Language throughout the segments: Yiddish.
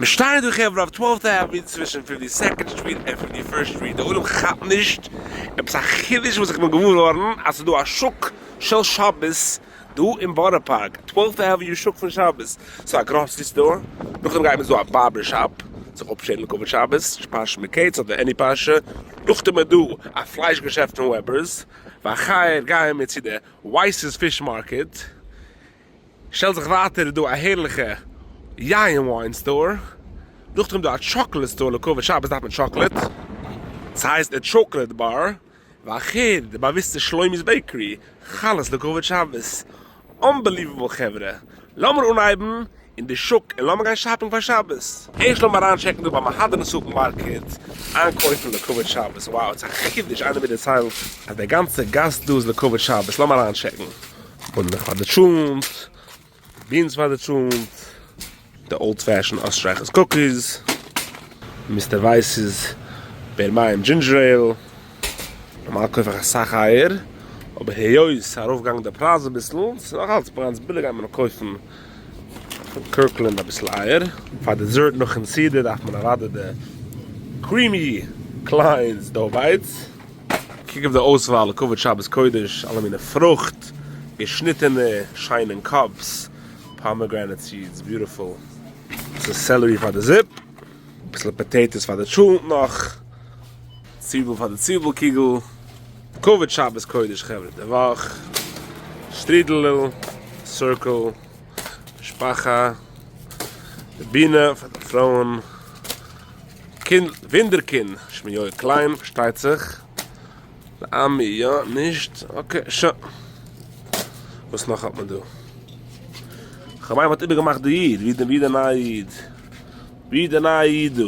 מ'שטייען דא חברה אויף Twelfth Avenue צווישן Fifty Second Street און Fifty First Street, די עולם כאפט נישט עפעס א חידוש וואס איך בין געוואר געווארן אז ס'איז דא א שוק של שבת דא אין בארא פארק, Twelfth Avenue שוק פון שבת, ס'איז א grocery store, נאכדעם גייט מען איז דא א barber shop זיך אפשערן לכבוד שבת, פרשת מקץ אדער any פרשה, נאכדעם איז דא א פלייש געשעפט פון Weber's, ואחר גייען מיר צו די Weiss's Fish Market. שטעל זיך ווייטער איז דא א הערליכע יין wine store, נאכדעם איז דא א chocolate store לכבוד שבת דארף מען chocolate, ס'הייסט די Chocolate Bar, ואחר די באוויסטע שלומי'ס Bakery, חלות לכבוד שבת, unbelievable חברה, לאמיר אנהייבן אין די שוק און לאמיר גיין shopping פאר שבת. ערשט לאמיר אריינטשעקן דא ביי מהדרין סופערמארקעט איינקויפן לכבוד שבת, wow ס'איז א חידוש איינער מיר דערציילט אז די גאנצע גאס דא איז לכבוד שבת, לאמיר אריינטשעקן. בונדלעך פאר די טשולנט, beans פאר די טשולנט, די old fashion אוסטרייכערס cookies, Mister Weiss's באר מים ginger ale, נארמאל קויף איך אסאך אייער, אבער היות ס'איז ארויפגעגאנגען די פרייז אביסל, ס'איז נאך אלץ גאנץ ביליג גייט מען נאר קויפן פון Kirkland אביסל אייער. פאר dessert נאכן סעודה דארף מען אוודאי די creamy Klein's dough bites. קוק אויף די אויסוואל לכבוד שבת קודש, אלע מיני פרוכט, געשניטענע, שיין אין cups, pomegranate seeds, beautiful, אביסל celery פאר די זופ, אביסל potatoes פאר די טשולנט נאך, צוויבל פאר די צוויבל קוגל, לכבוד שבת קודש חברה די וואך, שטרידל, Circle, משפחה, די בינה פאר די פרויען. קינד, וואונדערקינד, שמעון יואל קליין, פארשטייט זיך. לעמי, יא, נישט, okay, שוין. וואס נאך האט מען דא? כ'מיין מ'האט איבערגעמאכט די איד, ווי די נייע איד? ווי די נייע איד דא?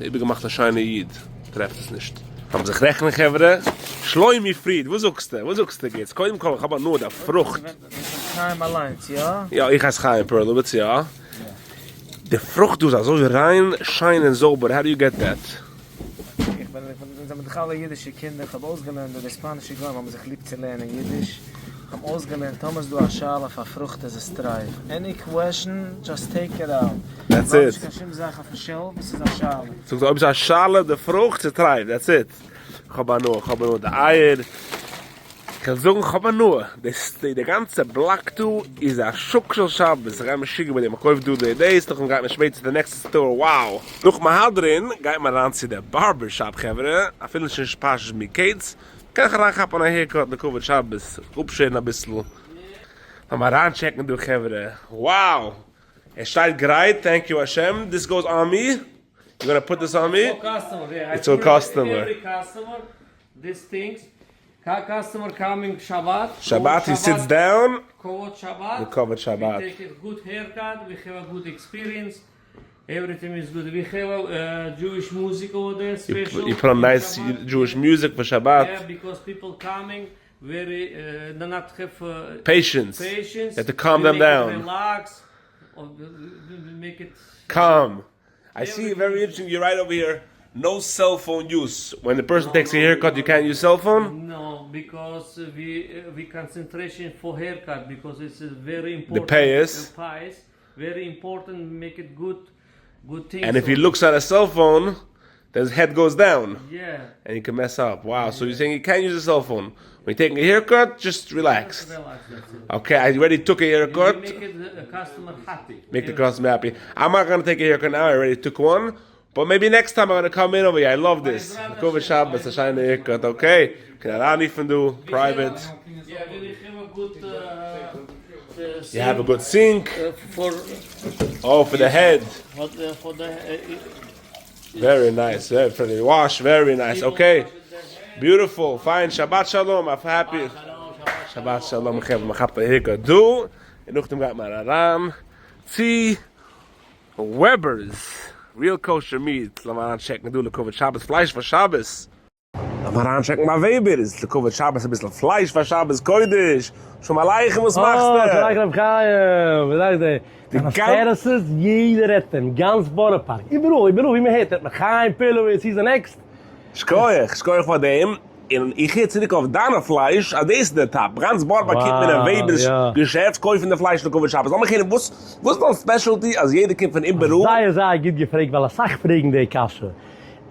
איבערגעמאכט א שיינע איד, טרעפט עס נישט. לאמיר זיך רעכענען חברה. שלומי פריד, וואס זאגסטו? וואס זאגסטו גוטס? קודם כל, איך האב הנאה די פרוכט. חיים אליינס, יא? יא, איך הייס חיים פערלאוויץ, יא. די פרוכט דא איז אזוי ריין, שיין און זויבער, how do you get that? איך בין, אונז זעמיר דאך אלע אידישע קינדער, איך האב אויסגעלערנט אז די ספאנישע גוים האבן זיך ליב צו לערנען אידיש, איך האב אויסגעלערנט טאמער איז דא א שאלה אויף א פרוכט איז עס טרייף, any question just take it out, that's it. נישט קיין שום זאך אויפן shelf וואס איז א שאלה. זאגסט אויב איז א שאלה די פרוכט ס'איז טרייף, that's it. כ'האב הנאה, כ'האב הנאה די אייער. כ'וועל זאגן כ'האב הנאה, די גאנצע בלאק דא איז א שוק של שבת, איך גיי משוגע מיט דעם, מ'קויפט דא די דאס, נאכדעם גייט מען שפעטער צו די נעקסטע store, wow! נאך מהדרין גייט מען אריין צו די barber shop חברה, אפילו נישט אין פרשת מקץ, קען איך אריינכאפן א haircut לכבוד שבת, זיך אפשערן אביסל, לאמיר אריינטשעקן דא חברה, wow! ער שטייט גרייט, thank you השם, this goes on me, you gonna put this on me? It's for customer. This things, customer coming שבת, שבת he sits down, כבוד שבת, לכבוד שבת, we take a good haircut, we have a good experience, everything is good, we have Jewish music over there special, you put on nice Jewish music for שבת, yeah because people coming very not have patience, patience, you have to calm them down, relax, make it calm. I see very interesting you write over here no cell phone use when the person takes a haircut you can't use cell phone? No because we we concentration for haircut because it's very important די פאות? די פאות very important make it good good things and if he looks at a cell phone then his head goes down yeah and he can mess up wow so you saying you can't use a cell phone ווען you taking a haircut just relax okay I already took a haircut make the customer happy make the customer happy I'm not gonna take a haircut now I already took one but maybe next time I'm gonna come in over here I love this לכבוד שבת א שיינע haircut okay קען אריינרופן דא private you have a good sink oh for the head very nice for the wash very nice okay beautiful fine שבת שלום I'm happy שבת שלום חברה מען כאפט א haircut דא און נאכדעם גייט מען אריין צו Weber's real kosher meat לאמיר אריינטשעקן דא לכבוד שבת פלייש פאר שבת. לאמיר אריינטשעקן ביי Weber's לכבוד שבת אביסל פלייש פאר שבת קודש, שלום עליכם וואס מאכסטו? אה, שלום עליכם רבי חיים, ווי זאגט דער די גאנצע יעדער רעדט פון גאנץ בארא פארק, איבעראל איבעראל ווי מען הערט רעדט מען חיים פערלאוויץ he's the next. שכוח, שכוח פאר דעם. און איך הער צוריק אויף דיינע פלייש אז דאס איז די top, גאנץ בארא פארק קומט מען אין וועבער'ס געשעפט קויפן די פלייש לכבוד שבת, לאמיך הערן וואס וואס איז דיין specialty אז יעדער קומט פון איבעראל? זייער זייער גוט געפרעגט ווייל אסאך פרעגן די קשיא.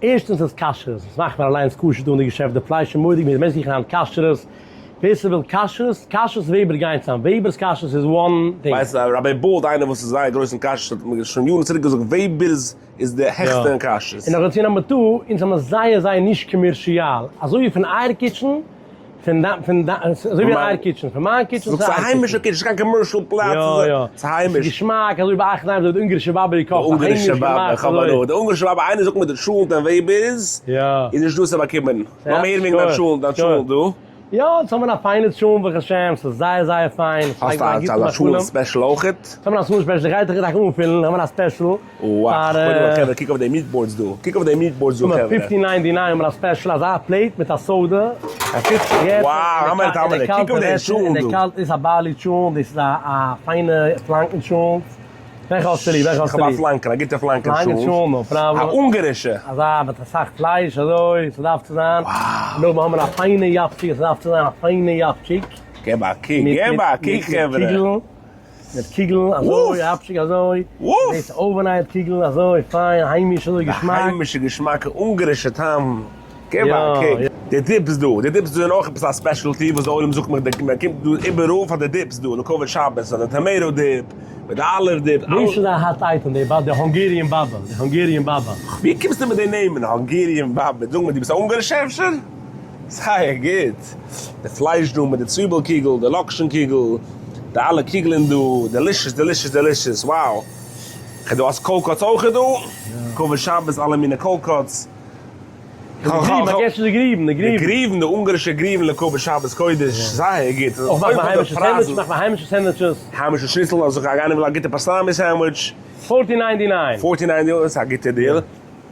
ערשטענס איז כשרות, עס מאכט מען אליינס כשר דא אין די געשעפט די פלייש איז מורא'דיג מיר זוכן היינט כשרות, ווער ס'וויל כשרות, כשרות וועבער גייען צוזאם, וועבער'ס כשרות איז one thing. ווייסט ראביי באלד איינער וואס איז זייער גרויס אין כשרות האט מיר שוין יארן צוריק געזאגט וועבער'ס איז די העכסטע אין כשרות. און נאך דערצו number two, אונז האבן זייער זייער נישט commercial, אזוי ווי פון אייער kitchen, פון דיין, פון דיין, אזוי ווי אייער kitchen, פון מיין kitchen צו זאגסט אייער א היימישע kitchen, נישט קיין commercial פלאץ, יא יא, ס'איז היימיש. ס'איז געשמאק, אזוי ווי ביי אייך אינדערהיים, אזוי ווי די אונגערישע באבע געקאכט, די אונגערישע א היימיש באבע, געמאכט, איך האב אזוי. הנאה, די אונגערישע באבע, איינער זאגט מיר די טשולנט אין וועבער'ס איז נישט דא צו באקומען, לאמיר הערן וועגן דיין טשולנט, דיין טשולנט דא. יא, אונז האבן א פיינע טשולנט ברוך השם, ס'איז זייער זייער פיין, ס'לייגט האסט זייער גוטע א טשולנט מאכלים. special אויכעט? אונז האבן א טשולנט special, איך גיי דיך אנפילן, האבן א special. וואו, קודם כל חברה קוק אויף די meat boards דא, קוק אויף די meat boards דא חברה. fifteen ninety nine האבן מיר א special אזא plate מיט א soda. וואו, האמער האמער, קוק אויף די טשולנט דא. דאס איז א barley טשולנט, דאס איז א פיינע פלאנקן טשולנט. וועלכע האסטו ליב? וועלכע האסטו איך האב א ליב? פלאנקען, א גוטע פלאנקען פלאנקען טשולנט. טשולנט, no problem. א אונגארישע. אזא מיט אסאך פלייש אזוי, ס'דארף צו זיין. נאכדעם האבן מיר א פיינע יאפטשיק, ס'דארף צו זיין א פיינע יאפטשיק. געב א קוק, געב א קוק חברה. מיט קיגל אזוי, יאפטשיק אזוי, דאס overnight קיגל אזוי פיין, היימיש אזוי געשמאק. די היימישע געשמאקע אונגארישע טעם, געב א קוק. די dips דא, די dips דא זענען אויך עפעס א specialty וואס די עולם זאגט מיך, מען קומט דא איבעראל פאר די dips דא, לכבוד שבת, די tomato dip, מיט די olive dip. דאס איז א hot item, די די Hungarian באבע, די Hungarian באבע. ווי קומסטו מיט די נעמען, Hungarian באבע, זאג מיר דו ביסט א אונגארישע אפשר? זייער גוט. די פלייש דא מיט די צוויבל קיגל, די לאקשן קיגל, די אלע קיגלען דא, delicious delicious delicious, wow. כ'הער דו האסט cold cuts אויכעט דא? כבוד שבת אלע מיני cold cuts. די גריבן, פארגעס נישט די גריבן, די גריבן. די גריבן, די אונגארישע גריבן לכבוד שבת קודש, זייער גוט. אויך מאכט מען היימישע sandwich, מאכט מען היימישע sandwiches. היימישע שניצל, אז איך איינער וויל א גוטע pastrami sandwich. Fourteen ninety nine. Fourteen ninety nine, ס'איז א גוטע deal.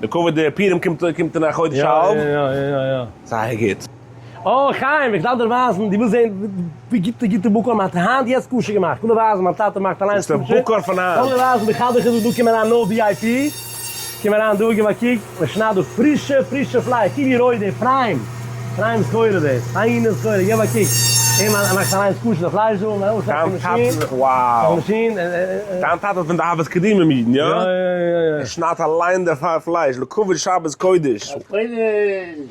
לכבוד די פורים קומט קומט אין א חודש א האלב. יא יא יא יא. זייער גוט. אה חיים איך דארף דיר ווייזן, דו ווילסט זען ווי גוט די גוטע בקר מ'האט היינט יעצט כשר געמאכט, כ'וויל דיר ווייזן מיין טאטע מאכט אליינס כשר, דאס איז די בקר פון היינט. כ'וויל דיר ווייזן ווי חדש איז דא, דא קום אריין נאר VIP, קום אריין דא גיב א קוק, מ'שניידט דא פרישע פרישע פלייש, קוק ווי רוי די prime, prime סחורה דאס, פיינע סחורה, גיב א קוק, ער מאכט אליינס כשר די פלייש דא, דיין טאטע, wow. דיין טאטע איז פון די אהבת קדימים אידן, יא? יא יא יא יא. ער שניידט אליין די פלייש לכבוד שבת קודש.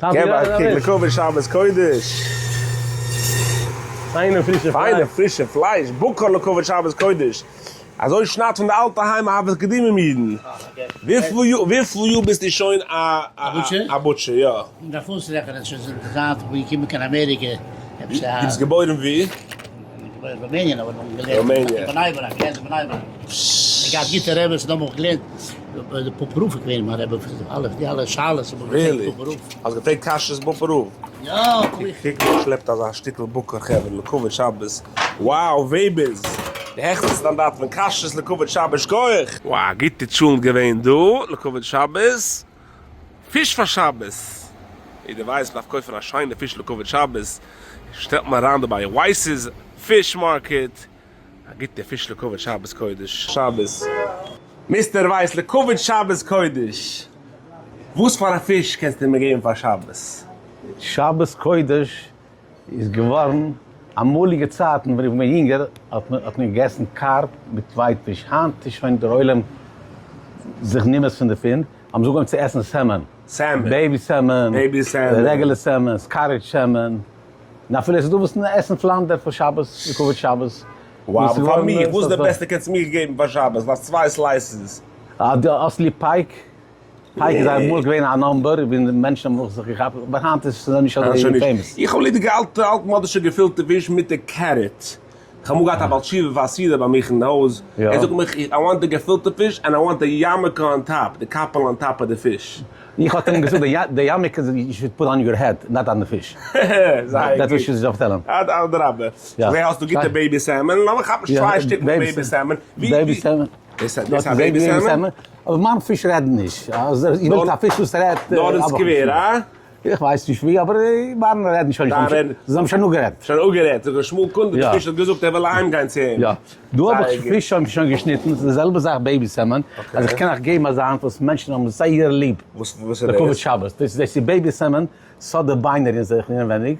געב א קוק לכבוד שבת קודש. פיינע פרישע פלייש. פיינע פרישע פלייש, בקר לכבוד שבת קודש. אזוי שניידט פון די אלטע היים אהבת קדימים אידן. וויפיל יאר ביסטו שוין א butcher? יא. מ'דארף אויסרעכענען שוין זינט זייט איך בין געקומען קיין אמעריקע. דו ביסט געבוירן וואו? געבוירן אין רומעניע אבער נאך געלערנט אין בני ברק, געלערנט אין בני ברק. געהאט גוטע רעבעס און האב געלערנט די פאפא רב איז געווען מיין רבי פון אלע די אלע שאלות האב איך געפרעגט פאפא רב. האסט געפרעגט קשיות פאפא רב? יא. קוק ווי ער שלעפט אזא שטיקל בקר חברה לכבוד שבת, wow וועבערס די העכסטע סטאנדארט פון כשרות לכבוד שבת שכוח! Wow גוטע טשולנט געווען דא לכבוד שבת. פיש פאר שבת! יעדער ווייסט מ'דארף קויפן א שיינע פיש לכבוד שבת, שטעלט מען אריין דא ביי ווייס'ס fish market א גוטע פיש לכבוד שבת קודש. שבת. מיסטער ווייס לכבוד שבת קודש וואס פאר א פיש קענסטו מיר געבן פאר שבת? שבת קודש איז געווארן, אמאליגע צייטן ווען איך בין יונגער האט מען האט מען געגעסן קארפ מיט white fish, היינט איז שוין דער עולם זיך נמאס פון דערפון, האבן זיי אנגעהויבן צו עסן salmon, salmon, baby salmon, baby salmon, regular salmon, Scottish salmon, און אפילו עס איז דא וואס עסן flounder פאר שבת, לכבוד שבת. Wow, פאר מיר, וואס איז די בעסטע קענסט מיר געבן פאר שבת? לאז צוויי slices. אה, דו האסט ליב pike? Pike איז אמאל געווען א number ווי מענטשן האבן זיך געכאפט, אבער היינט איז עס נישט אזוי famous. איך האב ליב די אלטע אלטמאדישע געפילטע פיש מיט די carrot. איך האב אמאל געהאט א בעל תשובה פאר א סעודה ביי מיך אין הויז, ער זאגט מיך I want די געפילטע פיש and I want די יארמולקע on top, די קאפל on top of די פיש. איך האט אים געזאגט די יארמולקע you should put on your head not on די fish. זייער גוט. אדרבה. אזוי האסטו גוטע baby salmon, לאמיר כאפן צוויי שטיקל baby salmon. Baby salmon. דאס איז א baby salmon? אבער מיין פיש רעדן נישט. אז איר ווילט א פיש וואס רעדט. נאר אין סקווער, הא? איך ווייס נישט ווי, אבער מיר רעדן שוין נישט, זיי האבן שוין אפגערעדט. שוין אפגערעדט, זאגט ר' שמואל קונדן, דער פיש האט געזאגט ער וויל אהיים גיין צו אים. יא, דא האב איך פיש שוין שוין געשניטן, ס'איז די זעלבע זאך baby salmon, אז איך קען אייך געבן אזא האנט וואס מענטשן האבן זייער ליב, לכבוד שבת, דאס איז baby salmon, ס'האט די ביינער אין זיך אינעווייניג,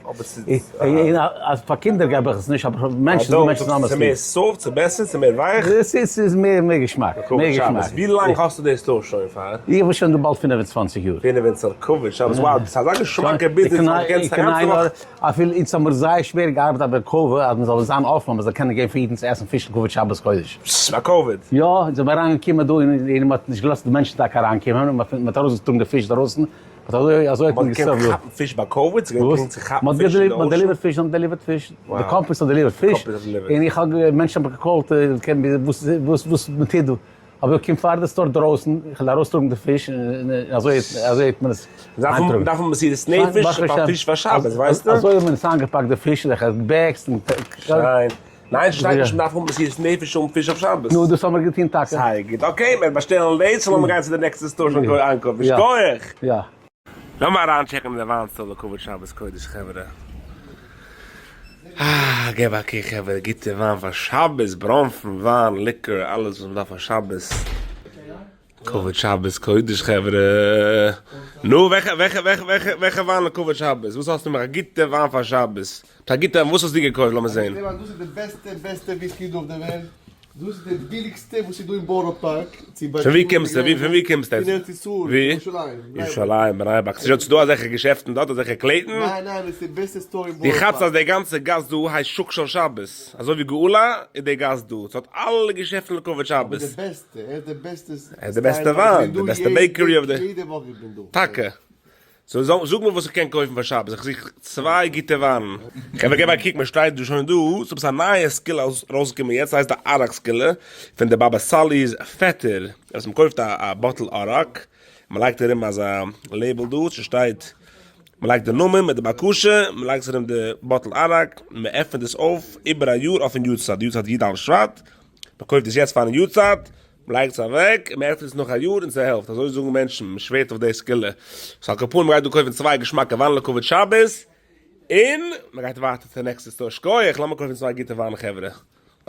און פאר קינדער געב איך עס נישט, אבער פאר מענטשן איז מענטשן האבן עס ליב. ס'מער soft, ס'בעסער, ס'מער ווייך? ס'איז מער מער געשמאק, מער געשמאק. ווי לאנג האסטו די store שוין פאר? איך בין שוין דא באלד 25 יאר. 25 כבוד שבת, wow, דאס איז אזא געשמאקע ביזנעס אז דו קענסט א גאנצע וואך. אפילו אונז האמיר זייער שווער געארבעט אויף די קאווע אז מ'זאל זיין אפן אז מ'זאל קענען געבן פאר אידן צו עסן פיש לכבוד שבת קודש. ביי קאוויד? יא, אונז זעמיר אריינגעקומען דא און מ'האט נישט געלאזט די מענטשן טאקע אריינקומען, מ'האט ארויסגעטראגן די פיש דרויסן, אזוי אזוי האט מען מ'האט געקענט גע serve ט. כאפן פיש ביי קאוויד? ס'איז געווען וואס? גרינג צו כאפן מ'האט פיש אין די מ'האט ocean? delivered פיש, מ'האט delivered פיש, די companies האבן delivered פיש, און איך האב מענטשן האבן מיך גע call ט וואס וואס וואס מ'טוט דא, האב איך קום פאר די store דרויסן, איך וועל ארויסטראגן די פיש, און אזוי אזוי האט מען עס אהיימטראגן. דארף מען מסירות נפש פאר פיש פאר שבת, ווייסטו? אזוי האט מען עס איינגעפאקט די פיש, אזעלכע bags, און. שיין. ניין ס'שטייט נישט מ'דארף האבן מסירות נפש אן פיש אויף שבת. נו דאס האמיר געטון טאקע. זייער גוט, okay מ'וועט באשטעלן דאס און לאמיר גיין צו די נעקסטע store שוין איינקויפן. שכוח! יא. לאמיר אריינטשעקן אין די וויין store לכבוד שבת קודש חברה. אה, געב א קוק חברה, גוטע וויין פאר שבת, בראנפן, וויין, liquor, אלעס וואס מ'דארף פאר שבת. כבוד שבת קודש חברה. נו, וועלכע וועלכע וועלכע וועלכע וועלכע וויין לכבוד שבת? וואס האסטו מיר א גוטע וויין פאר שבת? א גוטע וויין, וואס האסטו געקויפט? לאמיר זען. דאס איז די בעסטע בעסטע וויסקי דא אויף די וועלט, דאס איז די ביליגסטע וואס איז דא אין בארא פארק, פון ווי קומסטו? ווי פון ווי קומסטו? פון ארץ ישראל, ווי? ירושלים, ירושלים, בני ברק, ס'איז שוין דא אזעלכע געשעפטן דארט, אזעלכע קלעטן? ניין ניין, עס איז די בעסטע store אין דו בארא פארק. כאפסט אז די גאנצע גאס דא הייסט שוק של שבת, אזוי ווי גאולה איז די גאס דא, ס'האט אלע געשעפטן לכבוד שבת. אבער די בעסטע, ער האט די בעסטע ער האט די בעסטע וויין, די בעסטע bakery אויף די. יעדע וואך איך בין דא. טאקע? so זאג מיר וואס איך קען קויפן פאר שבת, איך זוך צוויי גוטע וויינען. חברה געב א קוק מען שטייט דא שוין דא, ס'איז עפעס א נייע סגולה ארויסגעקומען יעצט ס'הייסט די אראק סגולה פון די באבא סאלי'ס פעטער, אז מען קויפט א bottle אראק, מען לייגט ארום אזא label דא, ס'שטייט מען לייגט די נאמען מיט די בקשה, מען לייגט ארום די bottle אראק, מען עפענט עס אויף איבער א יאר אויפן יארצייט, די יארצייט י"ד שבט, מען קויפט עס יעצט פארן יארצייט, מען לייגט עס אוועק, און מען עפענט עס נאך א יאר און ס'העלפט, אזוי זאגן מענטשן, מען שווערט אויף די סגולה, so על כל פנים מען גייט דא קויפן צוויי געשמאקע וויין לכבוד שבת, און מען גייט ווייטער צו די נעקסטע store, שקויעך, לאמיר קויפן צוויי גוטע וויינען חברה.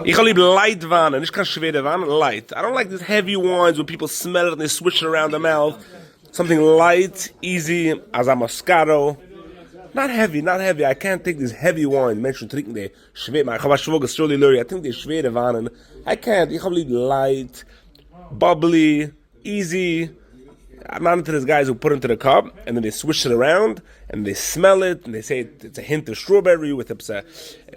איך האב ליב light וויינען, נישט קיין שווערע וויין, light, I don't like these heavy wines ווען people smell it and they swish it around their mouth, something light, easy, אזא מאסקאטא, נאט העווי, נאט העווי, איי קענט טעיק דיס העווי וויין, מענטשן טרינקן די שווער, איך האב א שוואגער סרולי לורי, ער טרינקט די שווערע וויינען, איי קענט, איך האב ליב light, bubbly, easy, I'm not into these guys who put into the cup and then they swish it around and they smell it and they say it's a hint of strawberry with a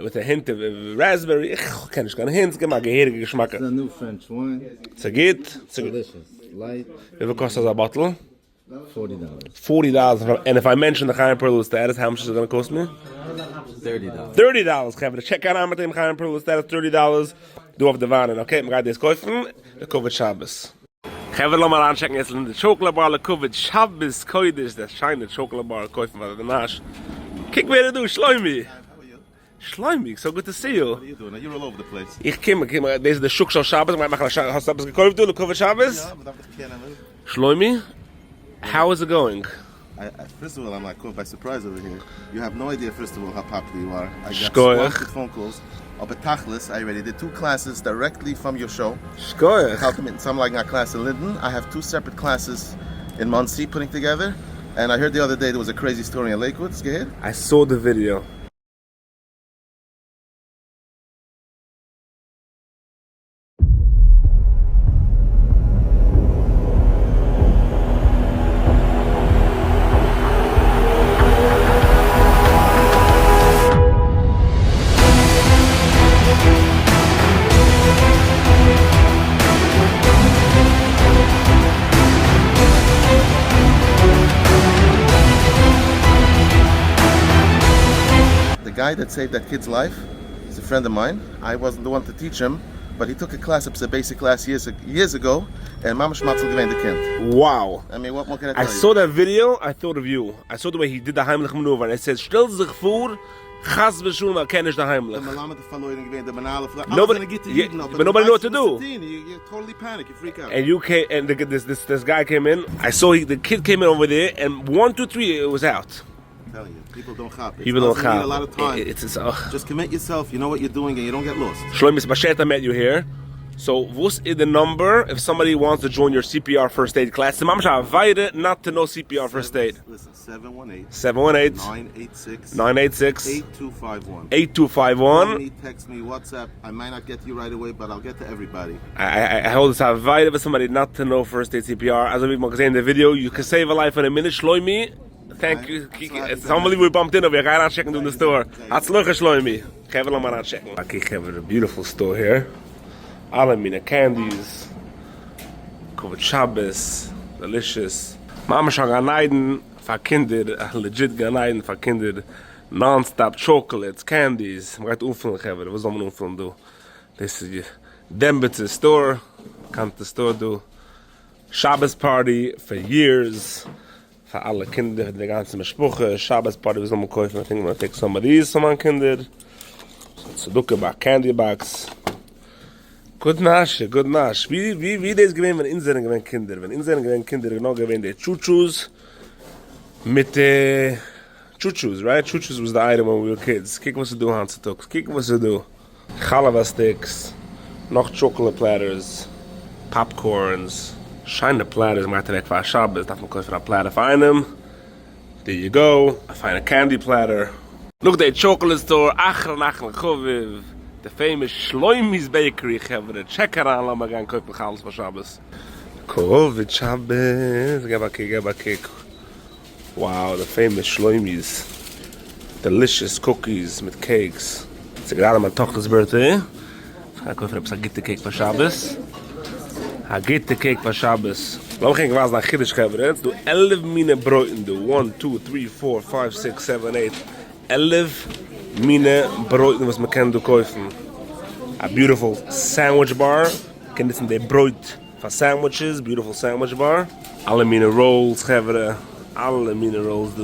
with a hint of raspberry. איך קען נישט קיין hints, גיב מיר א געהעריגע געשמאקע. It's a new French wine. ס'גוט? Delicious. Light. וויפיל קאסט אזא bottle? forty dollars. forty dollars and if I mention the חיים פערלס status how much is it gonna cost me? thirty dollars. thirty dollars חברה, check אריין מיט דעם חיים פערלס status thirty dollars דא אויף די וויינען, okay מ'גייט דאס קויפן לכבוד שבת. חברה לאמיר אריינטשעקן יעצט אין די chocolate bar לכבוד שבת קודש, די שיינע chocolate bar קויפן פאר די נאש, קוק ווער איז דא, שלומי! שלומי, so good to see you! איך קום, איך קום, דאס איז די שוק של שבת, מ'גייט מאכן א שבת, האסט עפעס געקויפט דא לכבוד שבת? יא, מ'דארף דאך קענען. שלומי, how is it going? First of all I'm like caught by surprise over here, you have no idea first of all how popular you are, I got שכוח. swamped with phone calls, אבער תכלית I already did two classes directly from your show, שכוח. איך האלט אינמיטן צוזאמלייגן א קלאס אין לינדען, I have two separate classes אין מאנסי putting together, and I heard the other day there was a crazy story אין לעיקוואוד, האסט געהערט? I saw the video. The guy that saved that kid's life is a friend of mine, I wasn't the one to teach him, but he took a class עפעס א basic class years ago, און ממש מציל געווען די קינד. Wow! I mean what more can I I tell you? saw that video, I thought of you. I saw the way he did the Heimlich maneuver and I said שטעל זיך פאר חס ושלום ער קען נישט די היימליך. די מלמד איז פארלוירן געווען, די מנהל איז פארלוירן, אלע זענען גוטע אידן אבער דו ווייסט נישט וואס צו טון, you totally panic, you freak out. And you came and this this this guy came in, I saw he the kid came in over there and one two three it was out. Telling you, people don't כאפ, people don't כאפ, a lot of time, just commit yourself, you know what you're doing and you don't get lost. שלומי ס'באשערט I met you here, so וואס איז די number if somebody wants to join your CPR first aid class, ס'איז ממש א עבירה not to know CPR first aid. Listen, seven one eight. Seven one eight. Nine eight six. Nine eight six. Eight two five one. Eight two five one. Call me, text me, WhatsApp, I might not get to you right away but I'll get to everybody. I hold עס א עבירה פאר somebody not to know first aid CPR, אזוי ווי מ'האט געזען אין די video, you can save a life אין א מינוט, שלומי, thank you, it's unbelievable we bumped in over here, גיי אריין טשעקן דא אין די store, הצלחה שלומי, חברה לאמיר אריין טשעקן. Okay חברה, beautiful store here, אלע מיני candies, כבוד שבת, delicious, ממש א גן עדן פאר קינדער, א legit גן עדן פאר קינדער, non stop chocolates, candies, מ'גייט אנפילן חברה, וואס זאל מען אנפילן דא, דאס איז דעמביצער store, באקאנטע store דא, שבת party for years, פאר אלע קינדער פון די גאנצע משפחה, שבת party וואס זאל מען קויפן, I think I'm take some of these פאר מיין קינדער, צדקה box, candy box, good נאש, good נאש, ווי ווי ווי דאס געווען ווען אונז זענען געווען קינדער, ווען אונז זענען געווען קינדער איז נאר געווען די טשוטשוס מיט די טשוטשוס, right? טשוטשוס was the item when we were kids, קוק וואס איז דא היינט צוטאגס, קוק וואס איז דא. חלבה sticks, נאך chocolate platters, popcorns, שיינע platters, מ'גייט אוועק פאר א שבת דארף מען קויפן א platter פאר איינעם, there you go, א פיינע candy platter. נאך די chocolate store, אחרון אחרון חביב, די famous שלומי'ס bakery, חברה, check אריין לאמיר גיין קויפן חלות פאר שבת. כבוד שבת, געב א קוק געב א קוק, wow די famous שלומי'ס delicious cookies מיט cakes. ס'איז גראדע מיין טאכטער'ס birthday, כ'גיי קויפן עפעס א גוטע cake פאר שבת, א גוטע cake פאר שבת. לאמיך ענק ווייזן א חידוש חברה, ס'איז דא 11 מינע ברויטן דא, one two three four five six seven eight, 11 מינע ברויטן וואס מ'קען דא קויפן, א beautiful sandwich bar, מ'קען נוצן די ברויט פאר sandwiches, beautiful sandwich bar. אלע מינע rolls חברה, אלע מינע rolls דא.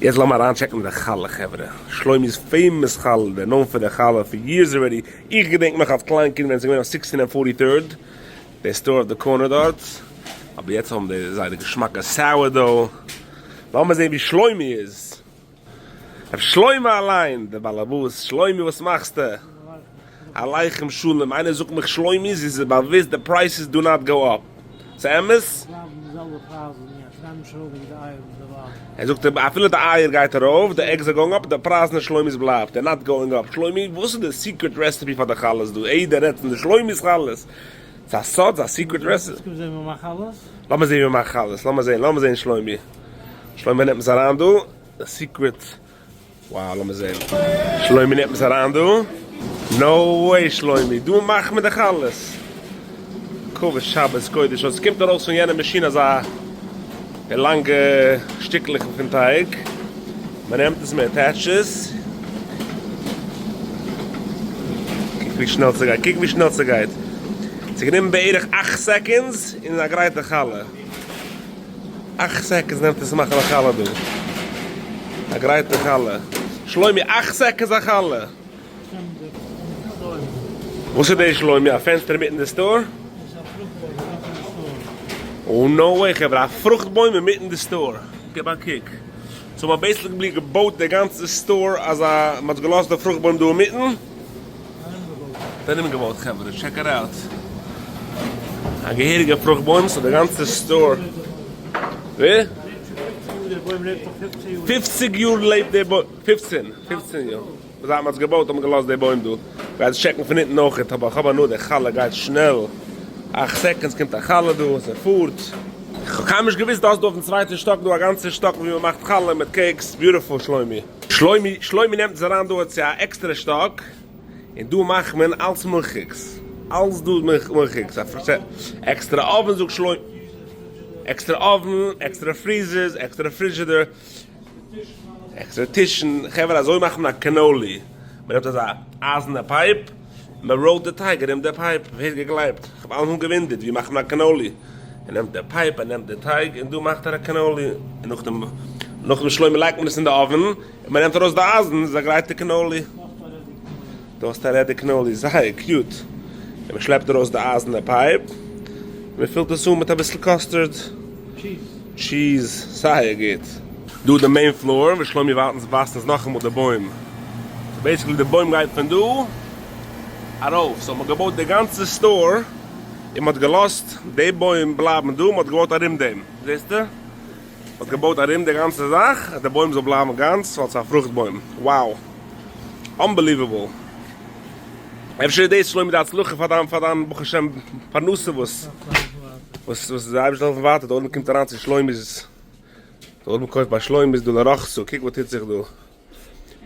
יעצט לאמיר אריינטשעקן די חלה חברה, שלומי'ס famous חלה, דער נאמען פון די חלה for years already, איך געדענק נאך אלס קליין קינד ווען עס איז געווען אויף sixteen and forty third, די store אויף די corner דארט, אבער יעצט האבן די זייער געשמאקע sourdough, לאמיר זען ווי שלומי איז. ר' שלמה אליין, דער באלעבאס, שלומי וואס מאכסטו? עליכם שלום, איינער זאגט מיך שלומי איז באוויסט די prices do not go up, ס'אמת? ער זאגט אפילו די אייער גייט ארויף, די eggs are going up, די פרייזן אין שלומי'ס בלייבט, they're not going up, שלומי וואס איז די secret recipe פאר די חלות דא, איעדער רעדט פון די שלומי'ס חלות, ס'איז א סוד? ס'איז א secret recipe? לאמיר זען ווי מ'מאכט חלות, לאמיר זען, לאמיר זען שלומי. שלומי נעמט אונז אריין דא, די secret, wow לאמיר זעהן, שלומי נעמט אונז אריין דא, no way שלומי, דא מאכט מען די חלות, כבוד שבת קודש, און ס'קומט ארויס פון יענע מאשין אזא די לאנגע שטיקלעך פון טייג, מען נעמט עס מען attach ט עס, קוק ווי שנעל ס'גייט, קוק ווי שנעל ס'גייט, ס'גענומען בערך אכט seconds און א גרייטע חלה. אכט seconds נעמט עס צו מאכן א חלה דא. א גרייטע חלה. שלומי, אכט seconds א חלה! וואס איז דאס שלומי? א פענסטער אינמיטן די store? Oh no way חברה, א פרוכט בוים אינמיטן די store. גיב א קוק. So מ'האט basically געבויט די גאנצע store אז א מ'האט געלאזט די פרוכט בוים דא אינמיטן. ארום געבויט חברה, check it out. א געהעריגע פרוכט בוים, so די גאנצע store. ווי? פופציג יאר לעבט די בוים, פופצען, פופצען יאר. זייט מען האט עס געבויט האט מען געלאזט די בוים דא. גייט עס טשעקן פון אונטן אויכעט, אבער כ'האב הנאה די חלה גייט שנעל. אכט seconds קומט א חלה דא, ס'פארט. כ'האב קיינמאל נישט געוואוסט דו האסט דא אויפן צווייטן שטאק דא א גאנצע שטאק ווי מ'מאכט חלה מיט cakes, beautiful שלומי. שלומי, שלומי נעמט אונז אריין דא צו א עקסטערע שטאק, און דא מאכט מען אלץ מילכיגס, אלץ דא מילכיגס, עקסטערע oven זאגט שלומי, עקסטערע oven, עקסטערע freezers, עקסטערע פרידזשידער, עקסטערע טישן, חברה אזוי מאכט מען א cannoli, מען נעמט אזא אייזענע pipe, מען roll ט די טייג ארום די pipe, ווער האט געגלייבט, איך האב אלעמאל געוואונדערט ווי מאכט מען א cannoli, ער נעמט די pipe, ער נעמט די טייג, און דא מאכט ער א cannoli, און נאכדעם. נאכדעם שלומי לייגט מען עס אין די oven, און מען נעמט ארויס די אייזן, איז א גרייטע קנאלי. דא האסטו א ready קנאלי, זייער cute. און מען שלעפט ארויס די אייזענע pipe, און מען פילט עס אן מיט אביסל custard. Cheese, זייער גוט. דא די main floor ווי שלומי ווייטנס ווייזט אונז נאכאמאל די בוים. So basically די בוים גייט פון דא ארויף. So מען האט געבויט די גאנצע store און מען האט געלאזט די בוים בלייבן דא, מען האט געבויט ארום דעם. זעסטו? מען האט געבויט ארום די גאנצע זאך אז די בוים זאל בלייבן גאנץ ווייל ס'איז א פרוכט בוים. Wow! Unbelievable! אפשר איז דאס שלומי די הצלחה פאר דיין פאר דיין ברוך השם פרנסה וואס וואס וואס די אייבערשטער זאל העלפן ווייטער די עולם קומט אריין צו שלומי'ס די עולם קויפט ביי שלומי'ס דא לרחצה קוק וואס טוט זיך דא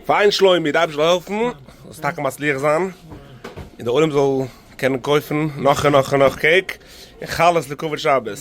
פיין שלומי די אייבערשטער זאל העלפן זאלסט טאקע מצליח זיין און די עולם זאל קענען קויפן נאך און נאך און נאך cake און חלות לכבוד שבת.